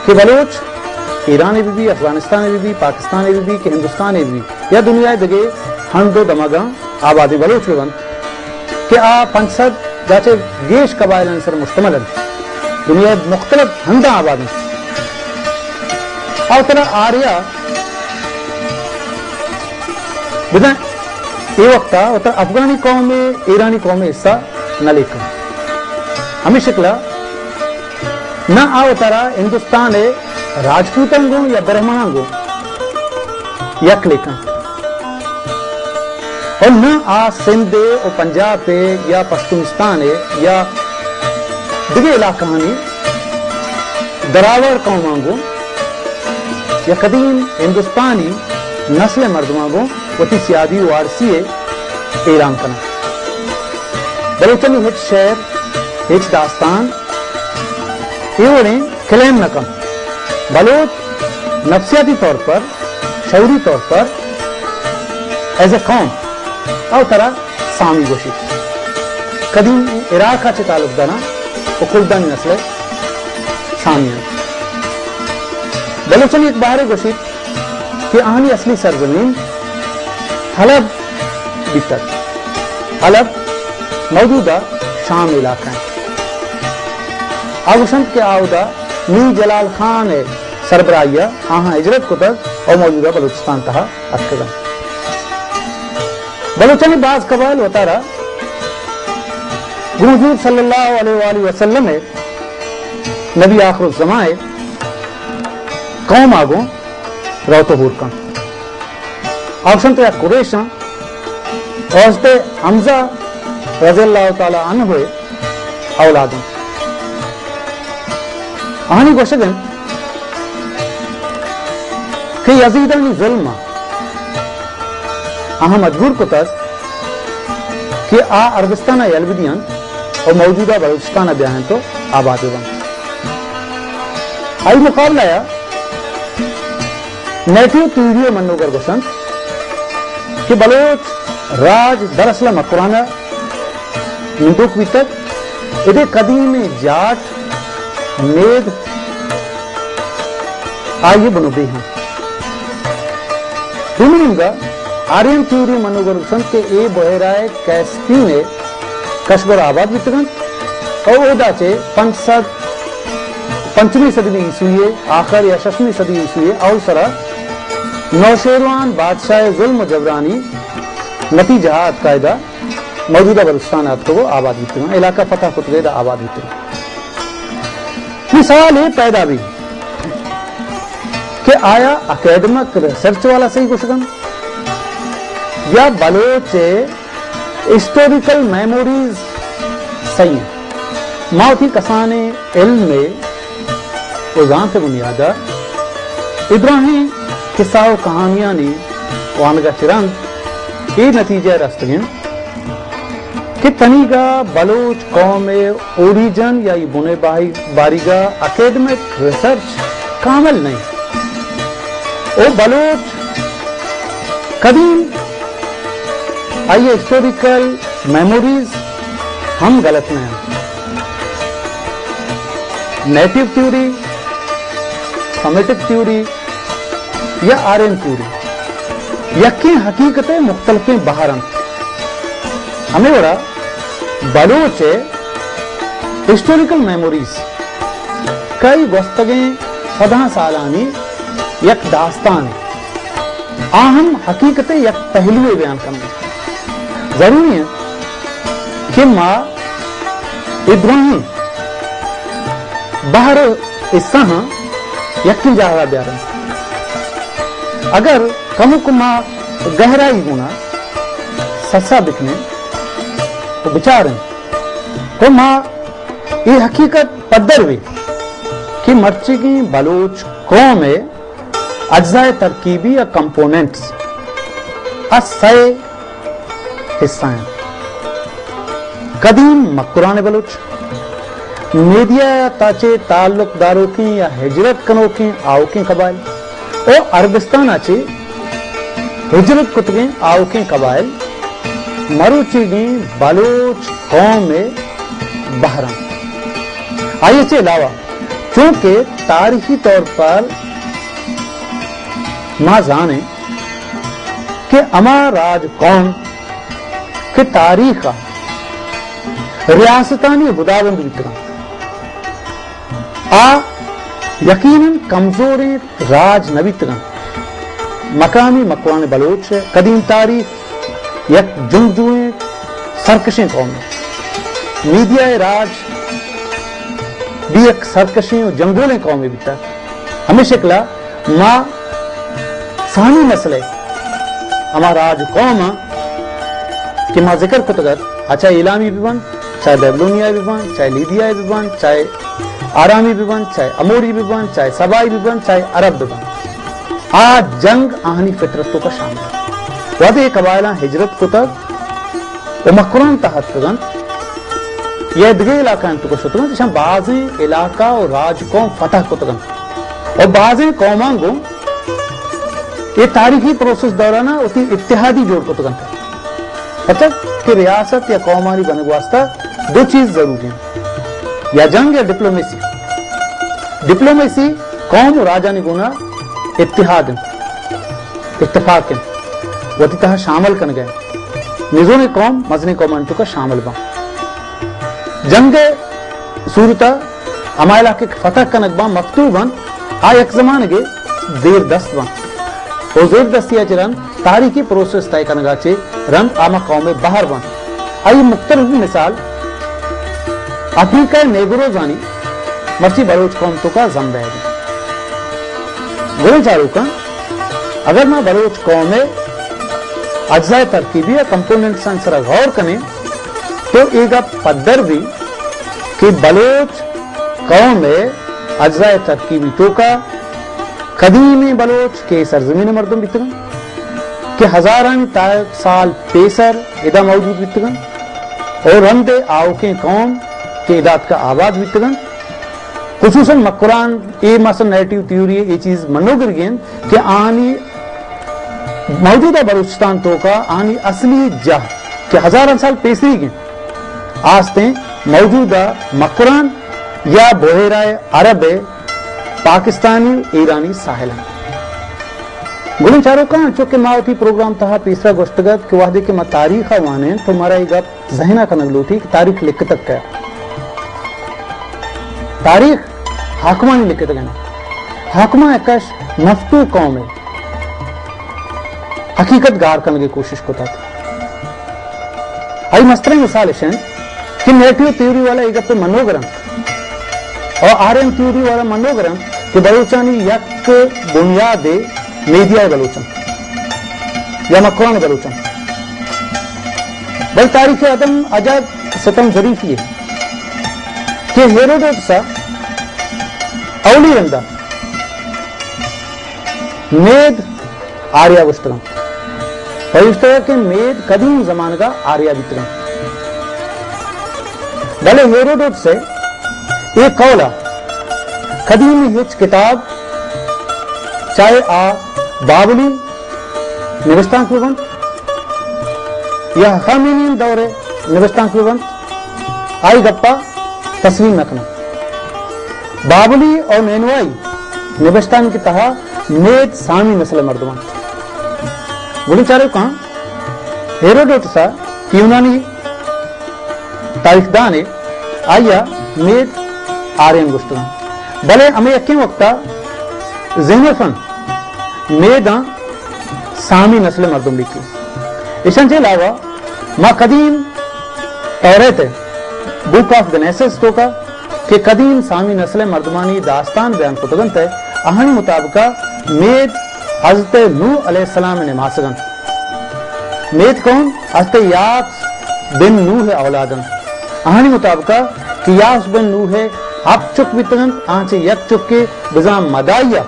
کہ بلوچ ایران ء بہ بی، افغانستان ء بہ بی، پاکستان ء بہ بی، کہ ہندوستان ء بہ بی، یا دنیا ء دگہ ہند و دمگاں آبادیں بلوچ بہ بنت، کہ آ پنچ سد داچہ گیش قبائلاں سر مشتمل انت، دنیا ء مختلف ہنداں آباد انت۔ آ وترا آریا بدن، اے وقتا وترا افغانی قوم ء ایرانی قوم ء حصہ نہ لیکن۔ ہمیں شکلا نہ آ وتارا ہندوستان ء راجپوتاں گوں یا برہمناں گوں یک لیکن، اور نہ آ سندھ ء و پنجاب ء یا پشتونستان ء یا دگہ علاقہانی دراوڑ قوماں گوں یا قدیم ہندوستانی نسل ء مردماں گوں وتی سیادی و وارثی ء اعلان کناں۔ بلوچانی ہچ شعر، ہچ داستان اے وڑیں کلیم نہ کنت۔ بلوچ نفسیاتی طور پر، شعوری طور پر، ایز اے قوم، او ترا سامی گوشیت۔ قدیم عراق ء چہ تعلق داراں و کلدانی نسل سامی انت۔ بلوچانی یک بہرے گوشیت کہ آہانی اصلی سرزمین حلب بیتگ۔ حلب موجودہ شام علاقہ انت۔ آ گوشنت کہ آ اودا میر جلال خان ء سربراہی ء آہاں ہجرت کتگ و موجودہ بلوچستان تہا اتکگ انت۔ بلوچانی باز قبائل وتارا گوں حضور صلی اللہ علیہ وآلہ وسلم ء نبی آخر الزمان ء قوم آ گوں روت و ہور کنت۔ آ گوشنت یا قریشاں و حضرت حمزہ رضی اللہ تعالی عنہ ء اولاد انت۔ آہانی گوشگ انت کہ یزیدانی ظلم ء آہاں مجبور کتگ کہ آ عربستان ء یل بدیانت و موجودہ بلوچستان ء بیاینت و آباد بنت۔ آئی مقابلہ ء نیٹو تھیوری ء منوگر گوشنت کہ بلوچ راج دراصل ء مکران ء نندوک بیتگ، ادے قدیمیں جاٹ مید آئی ء بنو بیہ انت۔ دومی نیمگا آرین تھیوری منوگر گوشنت کہ اے بحیرہ کیسپین ء کشگ ء آباد بیتگ انت و اودا چہ پنچ سد، پنچمی صدی عیسوی ء آخر یا ششمی صدی عیسوی ء اول سرا نوشیروان بادشاہ ء ظلم و جبرانی نتیجہ ء اتکا ادا موجودہ بلوچستان ء اتکگ و آباد بیتگ انت، علاقہ فتح کتگ ء ادا آباد بیتگ انت۔ نی سوال اے پیدا بی کہ آیا اکیڈمک ریسرچ والا صحیح گوشگ انت یا بلوچ ء ہسٹوریکل میموریز صحیح انت؟ ما وتی کسانیں علم ء و زانت ء بنیاد ء ادراہیں قصہ و کہانیانی وانگ ء چہ رند اے نتیجہ ء رستگیں کہ تنیگا بلوچ قوم ء اوریجن یا ای بنے باہی-، باریگا اکیڈمک ریسرچ کامل نہیں۔ او بلوچ قدیم آئی ہسٹوریکل میموریز ہم غلط نہیں۔ نیٹو تھیوری، سیمیٹک تھیوری، یا آرین تھیوری یکیں حقیقت ء مختلفیں بہر انت۔ ہمے وڑا بلوچ ء ہسٹوریکل میموریز کئی گوستگیں سداں سالانی یک داستان انت۔ آ ہم حقیقت ء یک پہلوے بیان کنگ انت۔ ضروری انت کہ ما اے دراہیں بہر ء حصہ ہاں یکیں جاگہ ء بیاریں۔ اگر کموک ما گہرائی گونا سسا بکنیں و بچاریں تو ما اے حقیقت پدر بی کہ مرچیگیں بلوچ قوم ء اجزائے ترکیبی یا کمپوننٹس ء سئے حصہ انت۔ قدیم مکران بلوچ، میدیا ء تاچے تعلق داروکیں یا ہجرت کنوکیں آؤکیں قبائل، او عربستان ء چے ہجرت کتگیں آؤکیں قبائل، مروچیگیں بلوچ قوم ء بہر انت۔ آئی ء چے علاوہ چونکہ تاریخی طور پر ما زانیں کہ ہما راج قوم کہ تاریخ ء ریاستانی ہداوند بیتگاں، آ یقیناً کمزوریں راج نہ بیتگاں۔ مقامی مکران بلوچ ء قدیم تاریخ یک جنگجوئیں سرکشیں قومے۔ میدیا ء راج بھی یک سرکشیں و جنگولیں قومے بیتگ۔ ہمے شکلا ما سامی نسل ء ہما راج قوم ء کہ ما ذکر کتگ ات، آ چاہے ایلامی بہ بنت، چاہے بیبلونیا بہ بنت، چاہے لیدیا بہ بنت، چاہے آرامی بہ بنت، چاہے اموری بہ بنت، چاہے سبائی بہ بنت، چاہے عرب بہ بنت، آ جنگ آہانی فطرت توکا شامل انت۔ وہدے اے قبائلاں ہجرت کتگ و مکران تہا اتکگ انت یا دگہ علاقہاں توکا شتگ انت، ایشاں بازیں علاقہ و راج قوم فتح کتگ انت و بازیں قوماں گوں اے تاریخی پروسس دورانا وتی اتحادی جوڑ کتگ انت۔ پرچا کہ ریاست یا قومانی بنگ واسطہ دو چیز ضروری انت، یا جنگ یا ڈپلومیسی۔ ڈپلومیسی قوم و راجانی گونا اتحاد انت، اتفاق انت، وتی تہا شامل کنگ ء نزونیں قوم مزنیں قومانی توکا شامل باں۔ جنگ ء صورت ء ہما علاقے کہ فتح کنگ باں مکتوب انت، آ یک زمانگے زیر دست باں و زیر دستی ء چہ رند تاریخی پروسس طے کنگا چہ رند آ ہما قوم ء بہر بنت۔ آئی مختلف مثال افریقہ ء نیگروزانی مرچی بلوچ قوم توکا زم دئیگ انت۔ گلیں چاروکاں، اگر ما بلوچ قوم ء اجزاء ترکیبی یا کمپوننٹس آنی سرا غور کنیں تو اے گپ پدر بی کہ بلوچ قوم ء اجزاء ترکیبی توکا قدیمیں بلوچ کہ سرزمین ء مردم بیتگاں، کہ ہزارانی تا سال پیسر ادا موجود بیتگاں اور رند آؤکیں قوم کہ ادا اتکا آباد بیتگاں، خصوصاً مکران اے مثلاً نیٹو تھیوری اے چیز منوگر گیں کہ آنی موجودہ بلوچستان توکا آنی اصلی جاہ کہ ہزاران سال پیسری گیں آستیں موجودہ مکران یا بحیرہ عرب پاکستانی و ایرانی ساحل انت۔ گلیں چاروکاں، چو کہ ما وتی پروگرام تہا پیسرا گوشتگ ات کہ وہدے کہ ما تاریخ ء وانیں تو مارا اے گپ ذہن ء کنگ لوٹی کہ تاریخ لکھتگ کئے؟ تاریخ حاکمانی لکھتگ انت۔ حاکماں یک کش مفتو قوم ء حقیقت گار کنگ ء کوشش کتگ۔ آئی مستریں مثال اش انت کہ نیٹو تھیوری والا اے گپ ء منوگر انت اور آر ایم تھیوری والا منوگر انت کہ بلوچانی یک بنیاد میدیا بلوچ انت یا مکران بلوچ انت۔ بل تاریخ عدم عجب ستم ظریفی ہے کہ ہیروڈوٹس ء اولی رندا مید آریا گوشتگاں۔ پہ گوشتگ کہ مید قدیم زمانگا آریا بیتگاں۔ بلے ہیروڈوٹس ء اے قول ء قدیم ہچ کتاب، چاہے آ بابلی نبشتانک بہ بنت یا ہخامینین دور ء نبشتانک بہ بنت، آئی گپا تسلیم نہ کناں۔ بابلی اور نینوائی نبشتانک تہا مید سامی نسل مردمان۔ گڑی چارے کہاں ہیروڈوٹس ء کہ یونانی تاریخ دان ء آئی ء مید آرین گوشتگاں۔ بلے ہمے یکیں وقت ء زینوفن میداں سامی نسل ء مردم لیکی۔ ایشاں چہ علاوہ ما قدیم توریت ء بک آف گنیسس توکا کہ قدیم سامی نسل ء مردمانی داستان بیان کتگ انت ء آہانی مطابق ء مید حضرت نوح علیہ السلام ء نماسگ انت۔ مید قوم حضرت یافس بن نوح ء اولاد انت۔ آہانی مطابق ء کہ یافس بن نوح ء ہپت چک بیتگ انت، آں چہ یک چکے بزاں مدائی ء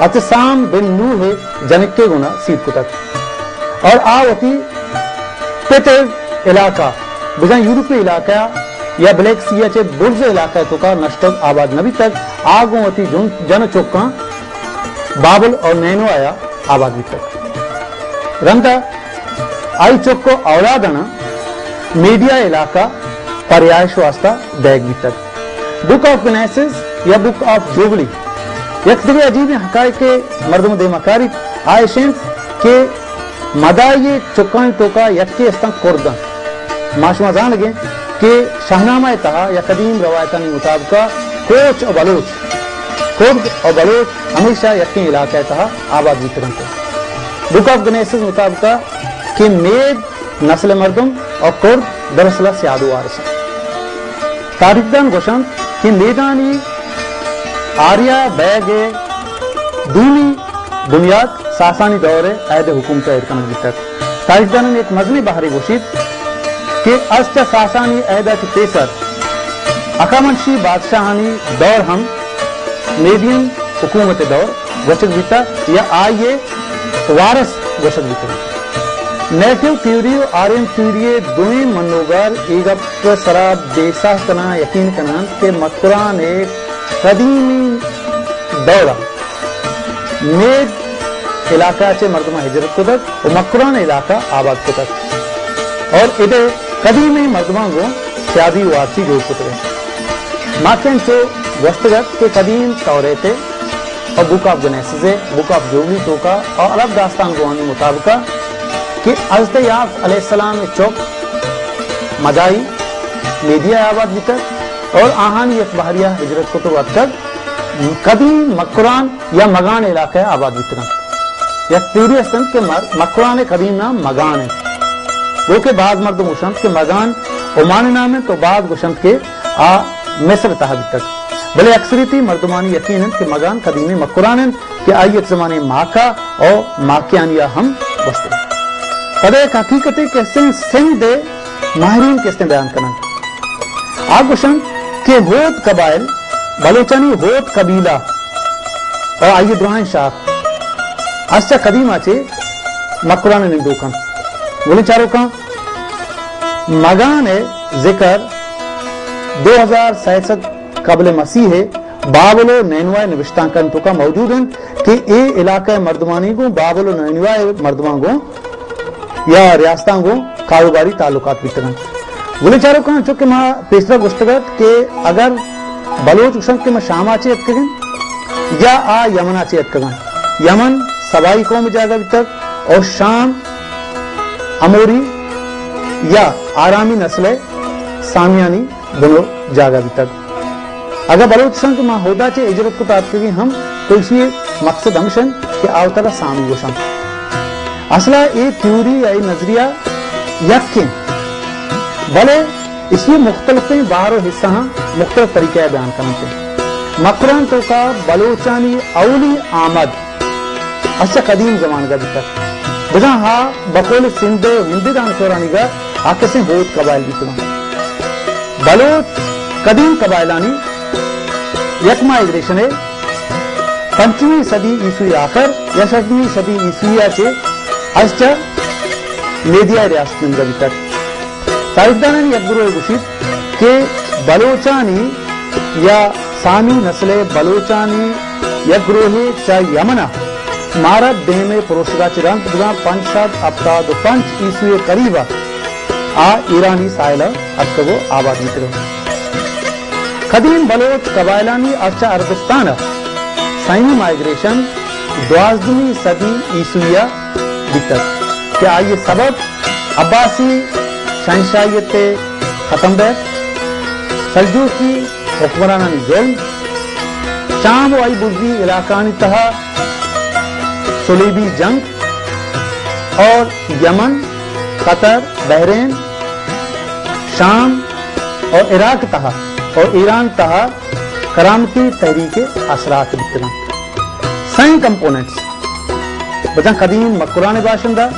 حضرت سام بن نوح ء جنکے گونا سیر کتگ اور آ وتی پت ء علاقہ بزاں یورپی علاقہ یا بلیک سی ء چہ برز علاقہ توکا نشتگ آباد نہ بیتگ، آ گوں وتی جن، جن چکاں بابل اور نینو آیا آباد بیتگ۔ رندا آئی چک و اولادانا میڈیا علاقہ پریائش واسطہ دیگ بیتگ۔ بک آف گنیسس یا بک آف جوبلی۔ یک دگہ عجیبیں حقائقے مردم دیما کاریت، آ ایش انت کہ مدائی چکانی توکا یکے استاں کرد انت۔ ما شما زانگیں کہ شاہنامہ ء تہا یا قدیم روایتانی مطابقا کوچ و بلوچ، کرد و بلوچ ہمیشہ یکیں علاقہ ء تہا آباد بیتگ انت۔ بک آف گنیسز مطابقا کہ مید نسل مردم و کرد دراصل سیاد و وارث انت۔ تاریخدان گوشنت کہ میدانی آریا بیگ ء دومی بنیاد ساسانی دور ء عہد حکومت ء ایر کنگ بیتگ۔ تاریخدانانی یک مزنیں بہرے گوشیت کہ از چہ ساسانی عہد ء چہ پیسر اخامنشی بادشاہانی دور ہم میدین حکومت ء دور گوشگ بیتگ یا آئی ء وارث گوشگ بیتگ۔ نیٹو تھیوری و آرین تھیوری ء دوئیں منوگر اے گپ ء سرا بے ساہ کناں یقین کناں کہ مکران ء قدیمی دور ء مید علاقہ چہ مردماں ہجرت کتگ و مکران علاقہ آباد کتگ اور ادے قدیمی مردماں گوں سیادی وارسی جوڑ کتگ۔ ما کہ انچو گوشتگ ات کہ قدیم توریت ء اور بک آف گنیسز ء، بک آف جوبلی توکا اور عرب داستان گوانی مطابقا کہ حضرت یاف علیہ السلام ء چک مدائی میدیا آباد بیتگ اور آہانی یک بہریا ہجرت کتگ و اتکگ قدیم مکران یا مگان علاقہ ء آباد بیتگ انت۔ یک تھیوری است انت کہ مر-، مکران ء قدیم نام مگان انت۔ گو کہ بعض مردم گوشنت کہ مگان عمان ء نام انت و بعض گوشنت کہ آ مصر ء تہا بیتگ۔ بلے اکثریتی مردمانی یقین انت کہ مگان قدیمی مکران انت کہ آئی یک زمانے ماکا و ماکیانیا ہم گوشتگ۔ پدا یک حقیقتے کہ استیں سندھ ء ماہرین کہ استیں بیان کننت۔ آ گوشنت کہ ہوت قبائل، بلوچانی ہوت قبیلہ و آئی دراہیں شاخ، از چہ قدیما چہ مکران نندوک انت۔ گلیں چاروکاں، مگان ء ذکر دو ہزار سئے سد قبل مسیح ء بابل و نینوا ء نبشتانکانی توکا موجود انت کہ اے علاقہ ء مردمانی گوں بابل و نینوا ء مردماں گوں یا ریاستاں گوں کاروباری تعلقات بیتگ انت۔ گلیں چاروکاں، چو کہ ما پیسرا گوشتگ ات کہ اگر بلوچ گوشنت کہ ما شام ء چہ اتکگ انت یا آ یمن ء چہ اتکگ انت، یمن سبائی قوم جاگہ بیتگ اور شام اموری یا آرامی نسل ء سامیانی بنو جاگہ بیتگ۔ اگاں بلوچ گوشنت کہ ما ہدا چہ ہجرت کت آتکگیں ہم، تو ایشی مقصد ہمش انت کہ آ وتارا سامی گوشنت۔ اصلا اے تھیوری یا اے نظریہ یک انت، بلے ایشی مختلفیں بہر و حصہاں مختلف طریقہ ء بیان کننت۔ مکران توکا بلوچانی اولی آمد اچ قدیم زمانگا بیتگ۔ بزاں ہا بقول سندھ و ہندی دانشورانیگا آ کسیں ہوت قبائل بیتگاں۔ بلوچ قدیم قبائلانی یک مائیگریشنے پنچمی صدی عیسوی آخر یا ششمی صدی عیسوی ء چہ از چہ میدیا ریاست نندگا بیتگ۔ تاریخدانانی یک گروہے گوشیت کہ بلوچانی یا سامی نسل ء بلوچانی یک گروہے چہ یمن ء مارا دیم ء پروشگا چہ رند بزاں پنچ سد ہپتاد و پنچ عیسوی ء قریب ء آ ایرانی ساحل ء اتکگ و آباد بیتگ۔ قدیم بلوچ قبائلانی از چہ عربستان ء سیمی مائیگریشن دوازدہمی صدی عیسوی ء بیتگ کہ آئی ء سبب عباسی شہنشاہیت ء ختم بیت، سلجوقی حکمرانانی ظلم، شام و آئی برزی علاقہانی تہا صلیبی جنگ اور یمن، قطر، بحرین، شام اور عراق تہا اور ایران تہا کرامتی تحریک ء اثرات بیتگ انت۔ سئیں کمپوننٹس، بزاں قدیم مکران ء باشندہ،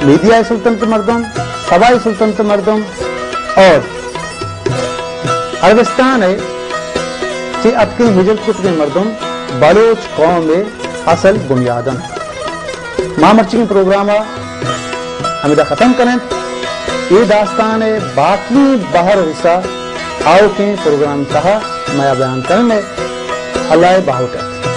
میدیا ء سلطنت ء مردم، سبا ء سلطنت ء مردم اور عربستان ء چہ اتکیں ہجرت کتگیں مردم بلوچ قوم ء اصل بنیاد انت۔ ما مرچیگیں پروگرام ء ہمدا ختم کنیں۔ اے داستان ء باقی بہر و حصہ آؤکیں پروگرام تہا میا بیان کنیں۔ اللہ ء باہوٹ ات۔